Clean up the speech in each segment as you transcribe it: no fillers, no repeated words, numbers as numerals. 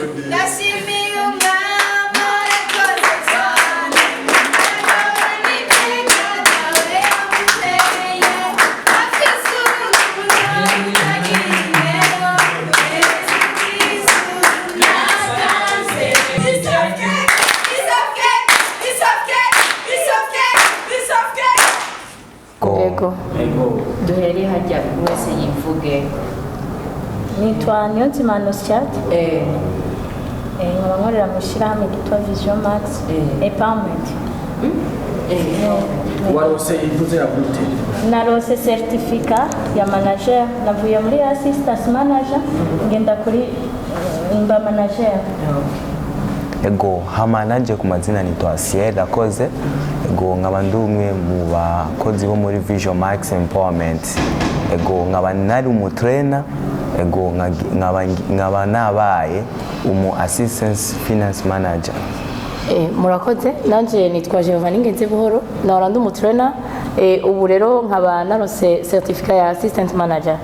Ndashimiye Umwami, arakoze cyane. Nawe n'iteka ryawe yamuteye, afise urukundo rutagira ingero. Yesu Kristu natanze. Piece of cake, piece of cake, piece of cake, piece of cake, piece of cake. Yego. Ego. Duhere hajya, mwese yivuge. Nitwa Niyonzima Nosiat. Nkaba nkorera mu ishyirahamwe ryitwa Vision Max Empowerment. Warose ivuze gute? Narose certificat ya manager. Navuye muri assistant manager, ngenda kuri mba manager. Ego, hama naje ku mazina nitwa Asiel Rakoze. Ego, nkaba ndi umwe mu bakozi bo muri Vision Max Empowerment. Ego, nkaba nari umutrainer. Ego, nkaba nabaye umu assistant finance manager. Murakoze. Nanje nitwa Jehova Ningenze Buhoro, nahora ndi umutrainer, ubu rero nkaba narose certificat ya assistant manager.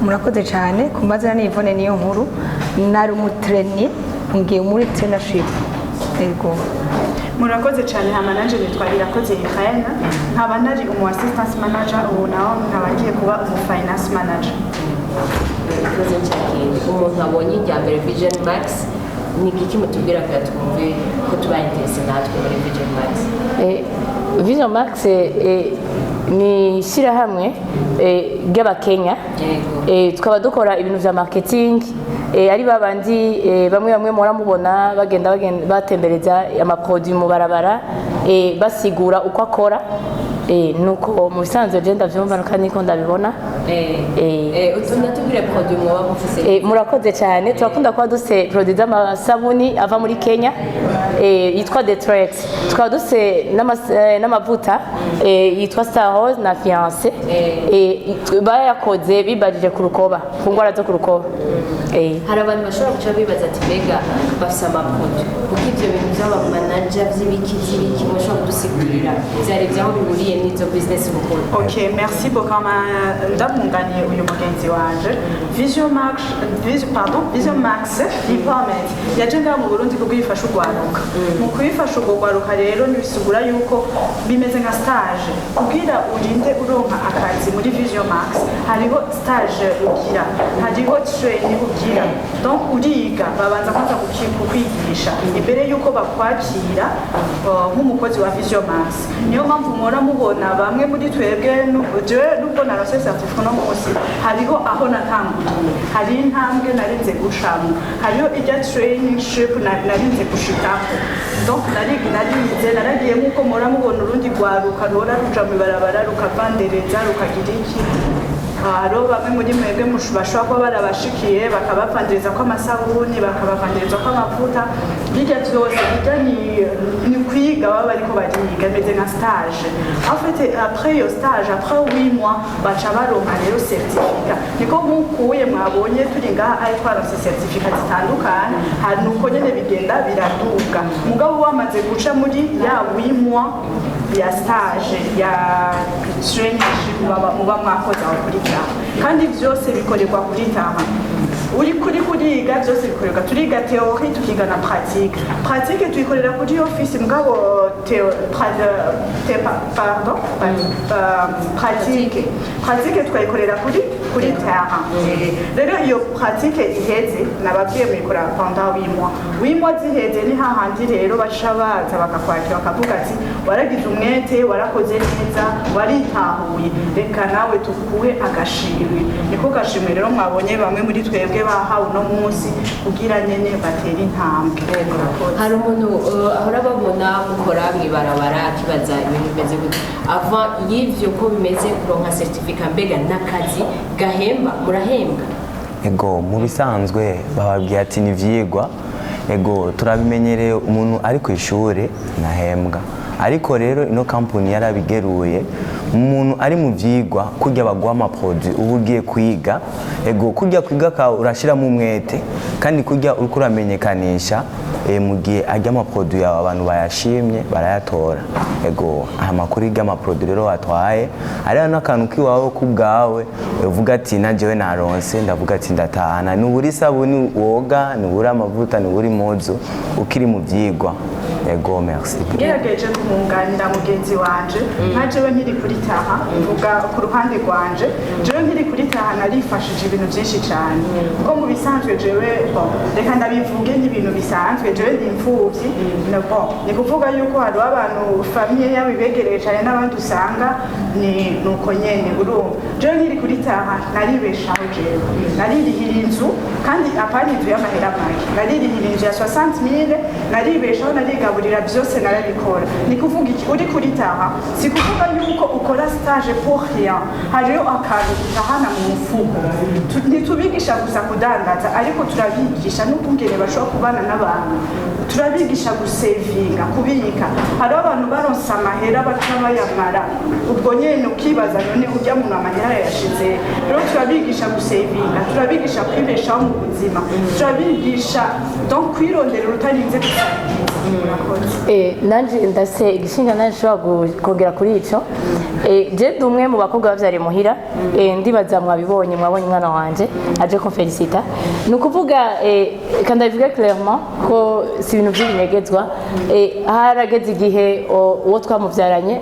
Murakoze cyane. Ku mazina ni Yvonne Niyo Nkuru, nari umutrainee, ngiye muri trainership. Yego. Murakoze cyane. Hama nanje nitwa Irakoze Irene, nkaba nari umu assistant manager, ubu naho nkaba ngiye kuba umu finance manager. Ikibazo cya kindi, umuntu abonye irya mbere Vision Max, ni igiki mutubwira kugira twumve ko tuba intéressé natwe muri Vision Max? Vision Max ni ishyirahamwe ry'Abakenya. Tukaba dukora ibintu vya marketing, ari babandi bamwe bamwe muhora mubona bagenda batembereza amaproduit mu barabara, basigura uko akora. Nuko mu bisanzwe je ndavyumva kandi niko ndabibona. Unatubwire produit mwoba mufise. Murakoze cyane. Turakunda kuba dufise produit z'amasabuni ava muri Kenya, yitwa Detrex. Tukaba dufise n'amavuta yitwa Star Rose na Fiancé. Bayakoze bibajije ku rukoba, ku ndwara zo ku rukoba. Hari abantu bashobora guca bibaza ati: "Mbega bafise amaproduit?" Kuko ivyo bintu vy'abamanager vy'ibiki vy'ibiki, mushobora kudusigurira vyari vyaho bihuriye n'izo business mukora? Ok, merci beaucoup. Ndamwunganiye uyu mugenzi wanje. Vision Max, Vision, pardon, Vision Max Empowerment yaje ngaha mu Burundi kuko ifasha urwaruka. Mu kuyifasha urwo rwaruka rero, ntibisigura yuko bimeze nka stage. Kugira urinde uronka akazi muri Vision Max, hariho stage ugira, hariho training ugira. Donc uriga, babanza kwanza kukwigisha imbere yuko bakwakira nk'umukozi wa Vision Max. Niyo mpamvu muhora mubona bamwe muri twebwe, jewe nubwo narose certificat no munsi, hariho aho natanguriye, hari intambwe narinze gucamo, hariho ijya trainingship narinze gushikako. Donc narize, naragiye nk'uko muhora mubona urundi rwaruka ruhora ruja mw'ibarabara, rukavandereza, rukagira iki. Hariho bamwe muri mwebwe bashobora kuba barabashikiye, bakabavandereza ko amasabuni, bakabavandereza ko amavuta. Bijya byose bijya ni kwiga, baba bariko bariga, bimeze nka stage. En fait, après iyo stage, après 8 mois, baca baronka rero certificat. Niko nkukuye mwabonye turi ngaha ari twaronse certificat zitandukanye. Hari nuko nyene bigenda biraduga, mugabo wamaze guca muri ya 8 mois ya stage, ya training muba mwakoze aho kuri terrain. Kandi byose bikorerwa kuri terrain. Uri kuri kuriga, byose bikorerwa, turiga théorie, tukiga na pratique. Pratique tuyikorera kuri office, mugabo pardon, pratique tukayikorera kuri terrain. Rero iyo pratique iheze, nababwiye muyikora pendant 8 mois. 8 mois ziheze, ni hahandi rero baca baza bakakwakira, bakavuga ati: "Waragize umwete, warakoze neza, waritahuye, reka nawe tukuhe agashimwe." Niko gashimwe rero mwabonye bamwe muri twebwe bahawe uno munsi, kugira nyene batere intambwe. Murakoze. Hari umuntu ahora babona mukora mw'ibarabara, akibaza ibintu bimeze gute avant y'ivyo, ko bimeze kuronka certificat. Mbega n'akazi gahemba? Murahembwa? Ego, mu bisanzwe bababwiye ati ni ivyigwa. Ego, turabimenyereye, umuntu ari ku ishuri ntahembwa. Ariko rero ino kampuni yarabigeruye, umuntu ari mu vyigwa, kurya baguha amaproduit, uba ugiye kwiga. Ego, kurya kwiga ka urashiramo umwete, kandi kurya uriko uramenyekanisha. Mu gihe ajya amaproduit yawe abantu bayashimye, barayatora. Ego, amakuru y'amaproduit rero watwaye hariho n'akantu k'iwawe kubwawe uvuga ati najewe naronse, ndavuga ati ndatahana, nubura isabuni woga, nubura amavuta, nubura impuzu ukiri mu vyigwa. Ego, merci. Ngerageje kumwunganira mugenzi wanje, nka jewe nkiri kuri taha, mvuga ku ruhande rwanje, jewe nkiri kuri taha narifashije ibintu byinshi cyane, kuko mu bisanzwe jewe, bon, reka ndabivuge nk'ibintu bisanzwe, jewe ndi imfuvyi. No, bon, ni kuvuga yuko hariho abantu famille yabo ibegereye cyane n'abandi usanga ni nuko nyene. Urumva, jewe nkiri kuri taha naribeshaho, jewe naririhira inzu, kandi apana inzu y'amahera make, naririhira inzu ya 60 000, naribeshaho, narigaburira, byose narabikora. Ni kuvuga iki? Uri kuri taha, si kuvuga yuko ukora stage pour rien, hariho akantu utahana mu mufuko. Ntitubigisha gusa kudandaza, ariko turabigisha n'ukungene bashobora kubana n'abantu, turabigisha gusevinga, kubika. Hariho abantu baronse amahera baca bayamara ubwo nyene, ukibaza none urya muntu amahera yayashize. Rero turabigisha gusevinga, turabigisha kwibeshaho mu buzima, turabigisha donc kwirondera utarinze gusabiriza. Murakoze. Nanje ndase igishinga nanje nshobora kongera kuri ico. Je ndi umwe mu bakobwa bavyariye muhira. Ndibaza mwabibonye, mwabonye umwana wanje aje kumfelicita. Ni ukuvuga, kandi ndabivuge clairement ko si ibintu vy'ibinyegezwa, harageze igihe uwo twamuvyaranye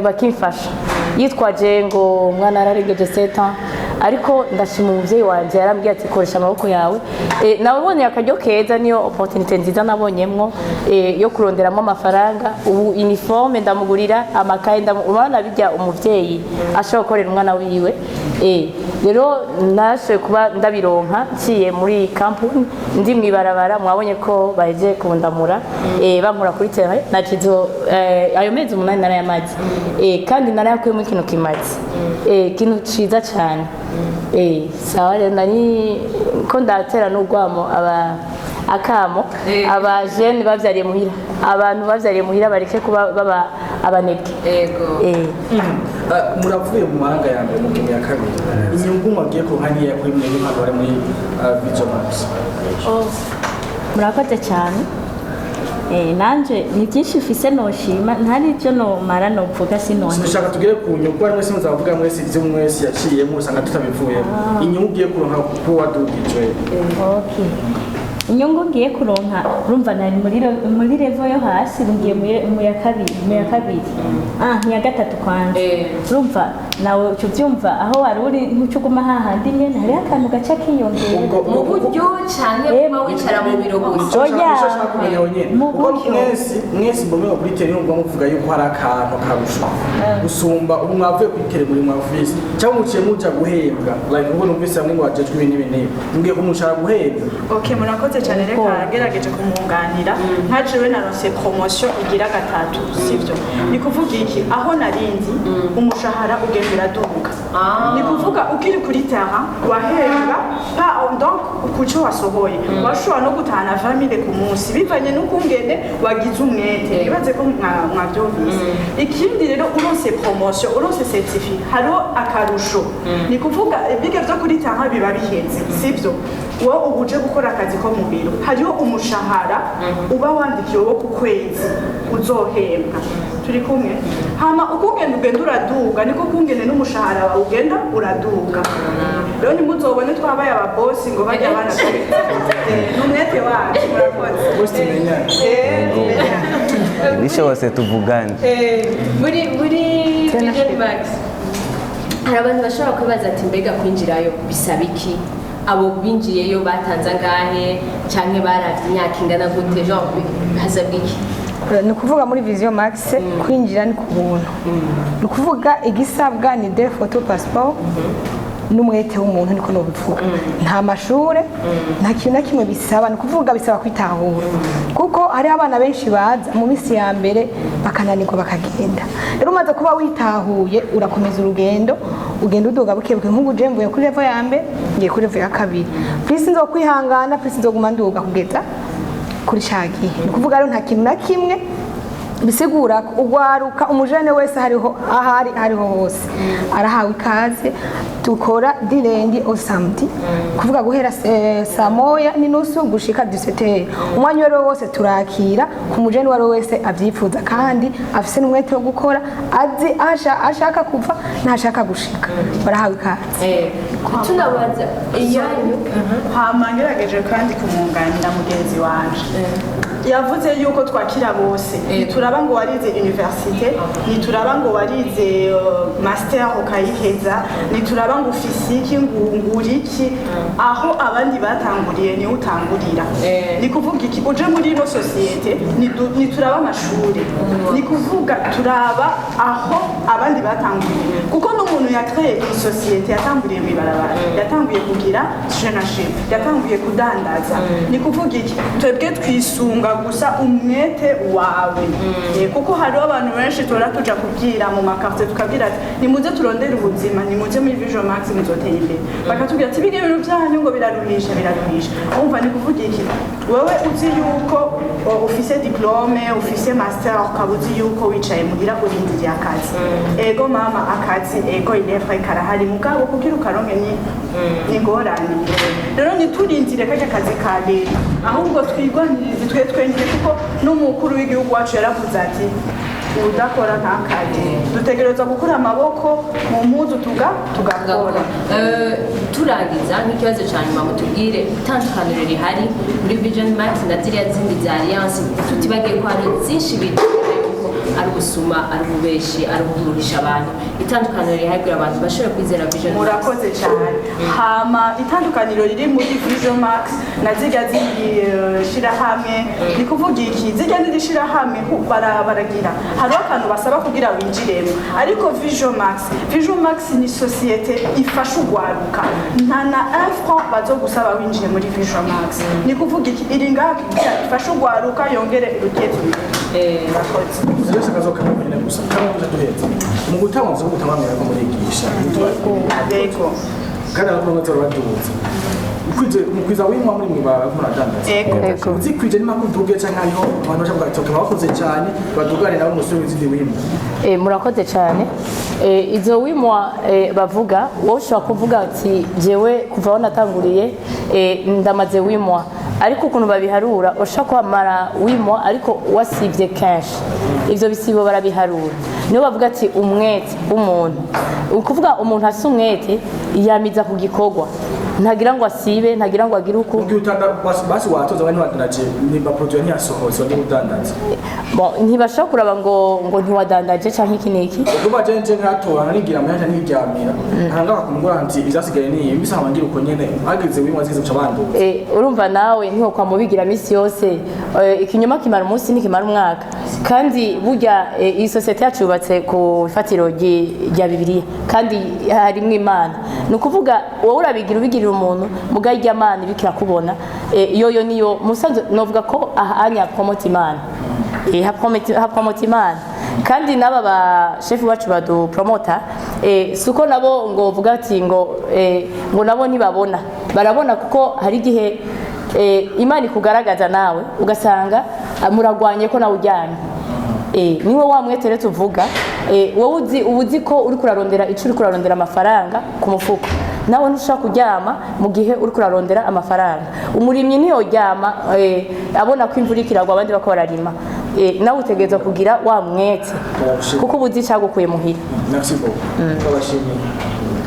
bakimfasha yitwaje ngo umwana ararengeje 7 ans, ariko ndashima umuvyeyi wanje yarambwiye ati koresha amaboko yawe. Nabonye akaryo keza, niyo opportunité nziza nabonyemwo yo kuronderamo amafaranga. Ubu uniforme ndamugurira, amakaye urabona bijya umuvyeyi ashobora gukorera umwana wiwe. Rero nashoboye kuba ndabironka nciye muri kampuni ndi mwibarabara. Mwabonye ko baheje kundamura, bankura kuri terrain nacizo. Ayo mezi 8 narayamaze, kandi narayakuyemo ikintu kimaze, ikintu ciza cane. Sawa rero, nari ko ndatera n'urwamo aba akamo aba jeunes bavyariye muhira, abantu bavyariye muhira bareke kuba baba abanebwe. Ego. Muravuye mu mahanga ya mbere mu ya kabiri, inyungu mwagiye kuronka niya kuri mwebwe nk'abantu bari muri Vision Max? Oh, murakoze cyane. Nanje ni byinshi mfise noshima, nta n'ibyo nomara novuga sinone. Sinshaka tugere ku nyungu, ari mwese muzavuga mwese ibyo mwese yaciyemo, usanga tutabivuyemo. Inyungu ugiye kuronka kuko wadugijwe? Okay. Inyungu ngiye kuronka, urumva nari muri level yo hasi, ubu ngiye mu ya kabiri, ah, mu ya gatatu kwanza. Urumva nawe uca ubyumva, aho wari uri ntuca uguma hahandi nyene, hariho akantu gaca kiyongera. Mu buryo canke kuba wicara mu biro gusa? Oya. Nicyo nshaka kumenya wenyine. Mu Kuko buryo. mwese mbomeye kuri terrain, numva muvuga yuko hari akantu karusha gusumba ubu mwavuye kuri terrain muri mwavise, cyangwa muciye muja guhembwa, like ubwo numvise bamwe ngo bajejwe ibi n'ibi n'ibi, mugiye kumushaka guhembwa? Ok, murakoze cyane. Reka ngerageje kumwunganira. Nka jewe naronse promotion igira gatatu, sivyo? Ni kuvuga iki? Aho narindi umushahara ugenda uraduga. Ni kuvuga ukiri kuri terrain wahembwa pa donc kuco wasohoye, washobora no gutahana 20 000 ku munsi bivanye n'ukungene wagize umwete. Nibaze ko mwavyumvise. Ikindi rero, uronse promotion, uronse certificat, hariho akarusho. Ni kuvuga ibiga vyo kuri terrain biba bihenze, sivyo? Wowe uba uje gukora akazi ko mu biro, hariho umushahara uba wandikiwe wo ku kwezi uzohembwa, turi kumwe? Hama uko ugenda ugenda uraduga, niko kungene n'umushahara wawe ugenda uraduga. Rero ntimuzobone twabaye ababosi ngo bajya abana, ni umwete wacu. Murakoze. Bose tumenyane. Tumenyane. Bishobotse tuvugane. Muri Vision Max hari abantu bashobora kwibaza ati mbega kwinjirayo bisaba iki? Abo binjiyeyo batanze angahe, canke baravye imyaka ingana gute? Genre hasabwa iki? Ni ukuvuga muri Vision Max kwinjira ni ku buntu. Ni ukuvuga igisabwa ni deux photos passeport n'umwete w'umuntu, niko nobivuga. Nta mashure, nta kintu na kimwe bisaba. Ni ukuvuga bisaba kwitahura, kuko hariho abana benshi baza mu minsi ya mbere bakananirwa bakagenda. Rero umaze kuba witahuye, urakomeza urugendo, ugenda uduga buke buke. Nk'ubu je mvuye kuri level ya mbere ngiye kuri level ya kabiri, plus nzokwihangana, plus nzoguma nduga kugeza kuri ca gihe. Ni ukuvuga rero nta kintu na kimwe. Bisigura ko ugwaruka, umujene wese hariho ahari hariho hose arahawe ikaze. Dukora du lundi au samedi, kuvuga guhera saa 1:30 gushika 17. Umwanya uwo ari wo wose turakira ku mujene uwo ari we wese abyifuza kandi afise n'umwete wo gukora, azi ashaka kuva ntashaka gushika, barahawe ikaze. Tunabaza iyanyu. Hama ngerageje kandi kumwunganira mugenzi wanje, yavuze yuko twakira bose. Ntituraba ngo warize université, ntituraba ngo warize master ukayiheza, ntituraba ngo ufise iki, ngo ngura iki. Aho abandi batanguriye niho utangurira. Ni kuvuga iki? Uje muri ino société, ntituraba amashuri, ni kuvuga turaba aho abandi batanguriye, kuko n'umuntu yakreye iyi société yatanguriye mu ibarabara, yatanguye kugira jeunaship, yatanguye kudandaza. Ni kuvuga iki? Twebwe twisunga gusa umwete wawe. Kuko hariho abantu benshi tora tuja kubwira mu ma quartier, tukabwira ati: "Nimuze turondere ubuzima, nimuze muri Vision Max, muzotera imbere." Bakatubwira ati: "Biga ibintu byanyu ngo biraruhisha, biraruhisha." Umva, ni kuvuga iki? Wewe uzi yuko ufise diplôme, ufise master, ukaba uzi yuko wicaye muhira urindiriye akazi. Ego mama, akazi, ego, ilevre karahari, mugabo kugira ukaronke ni ingorane. Rero ntiturindire karya kazi ka leta, ahubwo twigwanirize twe twenyine, kuko n'umukuru w'igihugu wacu yaravuze ati: "Udakora ntakarye." Dutegerezwa gukura amaboko mu mpuzu tugakora. Turangiza nk'ikibazo cya nyuma, mutubwire itandukaniro rihari muri Vision Max na ziriya zindi za Alliance, tutibagiye ko hari byinshi bigira yuko ari ubusuma, ari ububeshi, ari uburuhisha abantu. Itandukaniro rihari kugira abantu bashobore kwizera Vision Max. Murakoze cyane. Hama itandukaniro riri muri Vision Max na zirya zindi shirahamwe, ni kuvuga iki? Zirya zindi shirahamwe baragira hariho akantu basaba kugira winjiremo, ariko Vision Max ni société ifasha ugwaruka. Nta na 1 franc bazogusaba winjiye muri Vision Max. Ni kuvuga iki? Iri ngaha kugira ifashe ugwaruka, yongere iruteze imbere. Murakoze. Byose akazo kamwe nyine gusa, kamwe gusa duhetse mu gutanga ubuzi bwo gutanga ko murigisha. Yego. Kandi abakuru batora baduze ukwije mukwiza wimwa muri mwe baba muradandaza. Yego. Uzikwije ni makuduge canke hariho abantu bashaka kuvuga ati: "Bakoze cyane, badugane nabo umusore w'izindi wimwa." Murakoze cyane. Izo wimwa bavuga, wowe ushobora kuvuga ati: "Jewe kuva aho natanguriye ndamaze wimwa." Ariko ukuntu babiharura, ushobora kuhamara wimwa ariko wasibye kenshi, ivyo bisibo barabiharura. Niyo bavuga ati umwete w'umuntu, ukuvuga umuntu afise umwete yamiza ku gikorwa, ntagira ngo asibe, ntagira ngo agire uku. Mugihe utanda basi watoza abandi badandaje, ni ba produit ntiyasohotse, bari udandaza. Bon, ntibashobora kuraba ngo ntiwadandaje canke iki n'iki. Ubwo baje nje nkatora narigira amahera niryamira, ntangaka kumugura nti ivyasigaye ni ibi, bisa ngira uko nyene hageze wimwa zigize guca banduza. Urumva nawe ntiwokwa mubigira misi yose. Ikinyoma kimara umunsi ntikimara umwaka. Kandi burya iyi sosiyete yacu yubatse ku ifatiro rya Bibiliya, kandi harimwo Imana. Ni ukuvuga wowe urabigira ubigirira umuntu, muga irya Mana ibikira kubona. Yoyo niyo musanze novuga ko ahanya promota Imana. Hapromota Imana. Kandi n'aba ba shefu bacu badupromota, suko nabo ngo vuga ati ngo nabo ntibabona, barabona, kuko hari igihe Imana ikugaragaza nawe ugasanga muragwanye ko nawe ujyanye. Niwe wa mwete rero tuvuga. Wowe uzi, uba uzi ko uri kurarondera icyo, uri kurarondera amafaranga ku mufuko, nawe ntushobora kuryama mu gihe uri kurarondera amafaranga. Umurimyi ntiyoryama abona ko imvura iriko iragwa abandi bako bararima. Nawe utegerezwa kugira wa mwete, kuko uba uzi icagukuye muhira. Merci beaucoup, turabashimiye.